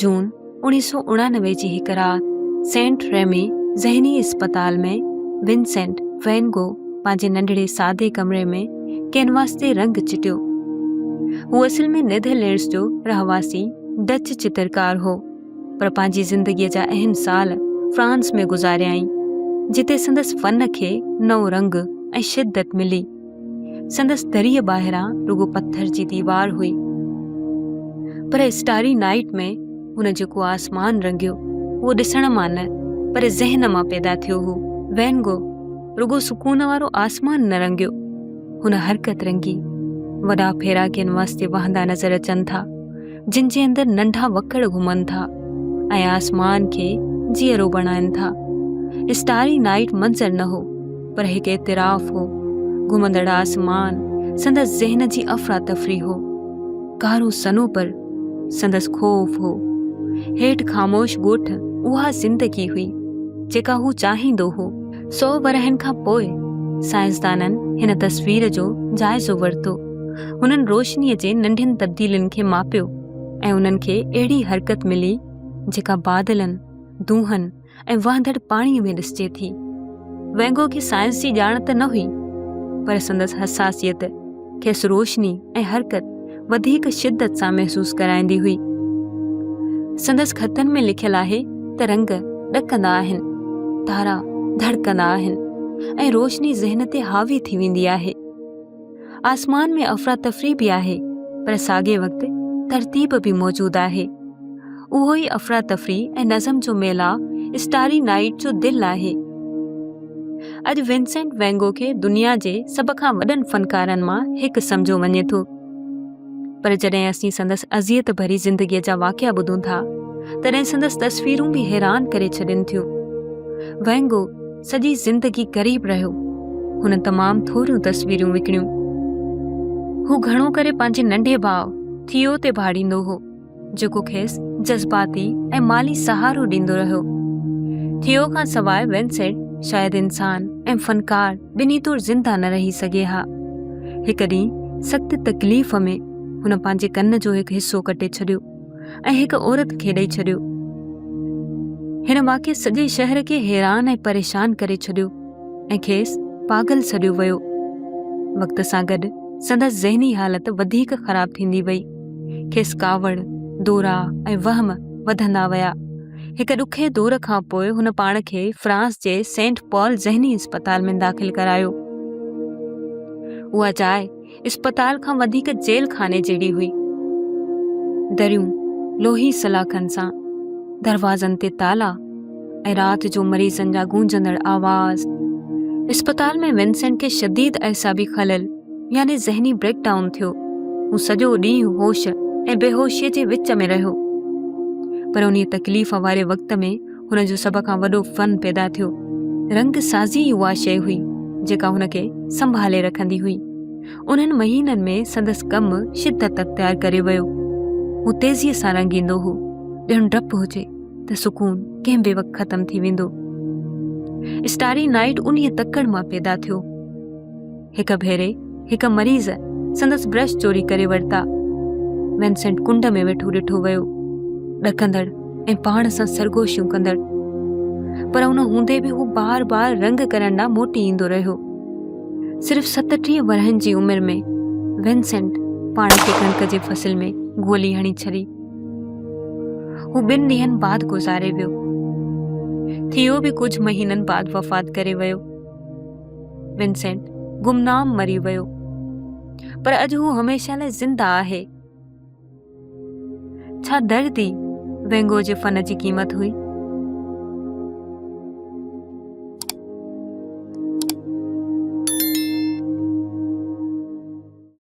جون 1989 جي هڪ رات سينٽ ريمي ذهني اسپتال ۾ ونسينٽ وين گو پنهنجي ننڍڙي سادي ڪمري ۾ ڪينواس تي رنگ چٽيو. هو اصل ۾ نيڌرلينڊز جو رهواسي ڊچ چترڪار هو، پر پنهنجي زندگيء جا اهم سال فرانس ۾ گذاريائين، جتي سندس فن کي نئون رنگ ۽ شدت ملي. سندس دريء ٻاهران رڳو پٿر جي ديوار هئي، پر اسٽاري نائيٽ ۾ هن جيڪو آسمان رنگيو، اهو ڏسڻ مان نه، پر ذهن مان پيدا ٿيو هو. وين گو رڳو سڪون وارو آسمان نه رنگيو، هن حرڪت رنگي. وڏا ڦيرا ڪينواس تي وهندا نظر اچن ٿا، جن جي اندر ننڍا وڪڙ گهمن ٿا ۽ آسمان کي جيئرو بڻائن ٿا. اسٽاري نائيٽ منظر نه هو، پر هڪ اعتراف هو. گهمندڙ آسمان سندس ذهن جي افراتفري هو. ڪارو صنوبر سندس خوف هو. هيٺ خاموش ڳوٺ اها زندگي هئي، جيڪا هو چاهيندو هو. سو ورهين کان پوء سائنسدانن هن تصوير جو جائزو ورتو. هنن روشنيء جي ننڍين تبديلين کي ماپيو ۽ انهن کي اهڙي حرڪت ملي جيڪا بادلن، دونهن ۽ وهندڙ پاڻيء ۾ ڏسجي ٿي. وينگو کي سائنس جي ڄاڻ ته نه هئي، پر سندس حساسيت کيس روشني ۽ حرڪت وڌيڪ شدت سان محسوس ڪرائيندي هئي. سندس خطن ۾ لکيل آهي ته رنگ ڏڪندا آهن، تارا ڌڙڪندا آهن ۽ روشني ذهن تي حاوي ٿي ويندي آهي. آسمان ۾ افراتفري به آهي پر ساڳئي وقت ترتيب به موجود آهي. اهو ئي افراتفري ۽ نظم جو ميلاء اسٽاري نائيٽ جو دل آهي. اڄ ونسينٽ وينگو کي دنيا جي سڀ کان وڏن فنڪارن مان هڪ سمجهيو وڃي ٿو. پر جڏهن اسين سندس اذيت ڀري زندگيء جا واقعا ٻڌون ٿا، تڏهن سندس تصويرون به حيران ڪري ڇڏين ٿيون. وينگو سڄي زندگي غريب رهيو. هن تمام ٿوريون تصويرون وڪڻيون. هو گهڻو ڪري پنهنجي ننڍي ڀاء ٿيو تي ڀاڙيندو هو. جيڪو کيس جذباتي ۽ مالي سهارو ڏيندو رهيو. ٿيو کان سواء ونسينٽ شايد انسان ۽ فنڪار ٻنهي طور زنده نه رهي سگهي ها. هڪ ڏينهن سخت تڪليف ۾ هن پنهنجي ڪن جو هڪ حصو ڪٽي ڇڏيو ۽ هڪ عورت کي ڏئي ڇڏيو. هن واقعي سڄي شهر کي حيران ۽ پريشان ڪري ڇڏيو ۽ کيس پاڳل سڏيو ويو. وقت سان گڏ سندس ذهني حالت وڌيڪ خراب ٿيندي وئي. کيس ڪاوڙ، دورا ۽ وهم وڌندا ويا. هڪ ڏکئي دور کان پوء هن پاڻ کي فرانس جي سينٽ پال ذهني اسپتال ۾ داخل ڪرايو. اها جاء اسپتال کان وڌيڪ جيل خاني جهڙي هئي. دريون لوهي سلاخن سان، دروازن تي تالا ۽ رات جو مريضن جا گونجندڙ آواز. اسپتال ۾ ونسينٽ کي شديد اعصابي خلل يعني ذهني بريڪ ڊائون ٿيو. هو سڄو ڏينهن هوش ۽ بيهوشيء جي وچ ۾ رهيو. پر انهيء تڪليف واري وقت ۾ هن جو سڀ کان وڏو فن پيدا ٿيو. رنگ سازي ئي اها شيء هئي، جيڪا هن کي سنڀالي رکندي هئي. انهن مهينن ۾ سندس ڪم شدت اختيار ڪري ويو. هو تيزيء سان رنگيندو هو، ڄڻ ڊپ هجي ته سڪون ڪنهن به وقت ختم ٿي ويندو. اسٽاري نائيٽ انهيء تڪڙ مان پيدا ٿيو. هڪ ڀيري هڪ مريض سندس برش چوري ڪري ورتا. ونسينٽ ڪنڊ ۾ ويٺو ڏٺو ويو، ڏڪندڙ ۽ پاڻ سان سرگوشيون ڪندڙ. پر ان هوندي به هو بار بار رنگ ڪرڻ ڏانهن موٽي ايندو رهيو. صرف 37 ورهين جي عمر ۾ ونسينٽ پاڻ کي ڪڻڪ جي فصل ۾ گولي هڻي ڇڏي. هو ٻن ڏينهن بعد گذاري ويو. ٿيو به ڪجهه مهينن بعد وفات ڪري ويو. ونسينٽ گمنام مري ويو پر اڄ هو هميشه لاء زنده آهي. ڇا درد ئي وينگو جي فن جي قيمت هئي؟